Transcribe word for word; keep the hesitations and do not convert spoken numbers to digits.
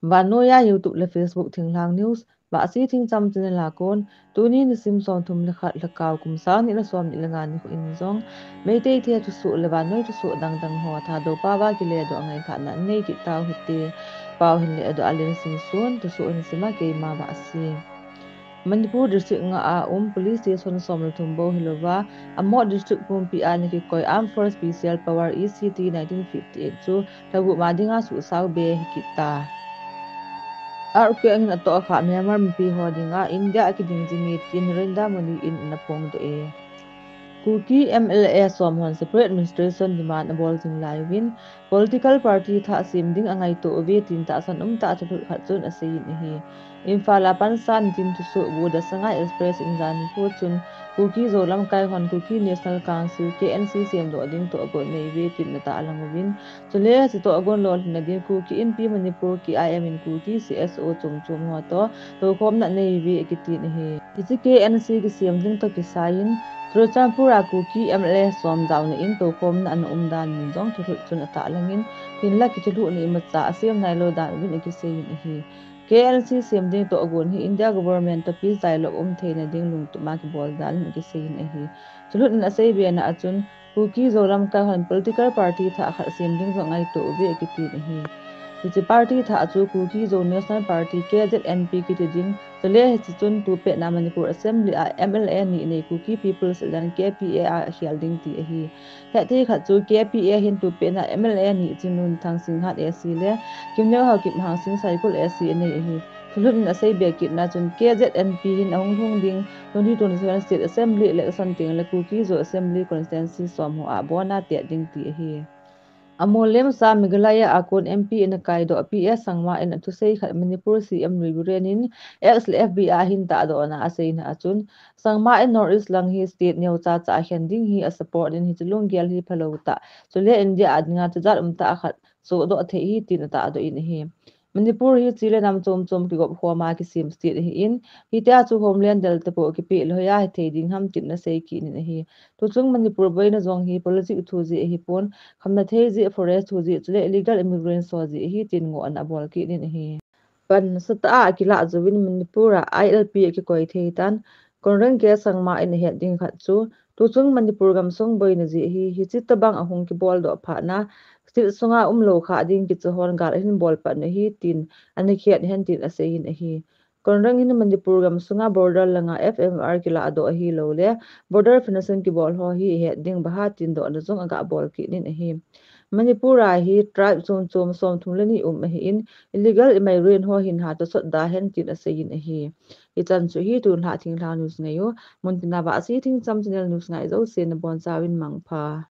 Vannoiya YouTube le Facebook Thinglhang News, Vahsi Thingcham channel a kon, tuni nisim som thum le khat, Lhakao kum sang ni le som ni le nga nikho in jong, Meitei te thusoh le vannoi thusoh dangdang ho Thadou pao a kiledoh a ngailhahna nei kit tau hite. Pao hin ledoh a Linsingsun, thusoh hin sima keima Vahsi. Manipur district nga a um police station som le thum bou hilouva, Amot district pumpi a ana kikoi Armed Force Special Power, A C T, nineteen fifty-eight chu lhagup ma dinga suhsao be hi kit ta. Earthquake in atoh kha Myanmar mipi ho dinga India a kiding jing e tin Narendra Modi in ana phongdoh e. Kuki M L A som hon separate administration demand abol jing lai uvin, political party thah sem ding angaito uve tin tahsan umtah thulhut khat chun aseiyin ahi. Imphal a pansan tin thusoh bu The Sangai Express in jan nikho chun Kuki Zo lamkai hon Kuki National Council, K N C, semdoh ding tohgon nei uve tin ana tahlang uvin, chule hiche tohgon lolhinna ding Kuki Inpi Manipur, K I M in Kuki C S O chom chom ho toh toukhomna nei uve akitin ahi. Hiche K N C kisem ding toh kisai in, Churachandpur a Kuki M L A som jaona in toukhomna ana um dan in jong thulhut chun atahlang in, hinla kithulhuhna imacha asem nailou dan uvin akiseiyin ahi. K N C sem ding tohgon hi India government toh peace dialogue um theina ding lungtup a kibol dan in akiseiyin ahi. Thulhut in asei bena a chun, Kuki Zo lamkai hon political party thah khat sem ding jong ngaito uve akitin ahi. Hiche party thah chu Kuki Zo National Party, K Z N P, kiti ding, chule hiche chun tupet na Manipur Assembly a M L A ni nei Kuki People's Alliance, K P A, a khel ding ti ahi. Hetthei khat chu K P A hin tupet na M L A ni Chinlunthang Singhat A C le Kimneo Haokip Hangsing Saikul A C anei ahi. Thulhut in asei be kitna chun K Z N P hin ahung lhung ding twenty twenty-seven State Assembly election tengle Kuki Zo Assembly Constituency som ho a abona tet ding ti ahi. Amolem sa Meghalaya a kon M P ana kaidoh P A Sangma in athusei khat Manipur C M Ri Biren in X le F B a hin tahdohna aseina a chun, Sangma in North East lang hi state neocha cha a khen ding hi asupport in hiche lunggel hi phalou tah, chule India a dinga chujat umtah khat sohdoh thei ahi tin atahdoh in ahi. Manipur hi chi le nam chom chom kigop khoma kisem state ahin, hitia chu homeland del te poh kipeh le hoiya hithei ding ham tin ana sei kit in ahi. Tuchung Manipur boina jong hi politics thu jeh ahipon, khamna thei jeh, forest thu jeh, chule illegal immigrants ho jeh ahi tin ngohna abol kit in ahi. Pan nasatah a akilah jouvin Manipur a I L P akikoi thei tan, Conreng K Sangma in ahet ding khat chu, tuchung Manipur gamsung boina jeh ahi, hiche tobang ahung kiboldoh phatna, state sunga umlou kha ding kicha hon gal ahin bolpat u ahi tin, ana khet hen tin aseiyin ahi. Conreng hin Manipur gamsunga border langa F M R kilahdoh ahiloule, border fencing kibol ho hi ahet ding baha tin dohna jong agabol kit in ahi. Manipur a hi tribe chom chom somthum le ni um ahin, illegal immigrant ho hin hatah sot da hen tin aseiyin ahi. Hichan chu hi tunlhah Thinglhang News ngai u, muntina Vahsi Thingcham channel news ngai jousen nabonchauvin mangpha.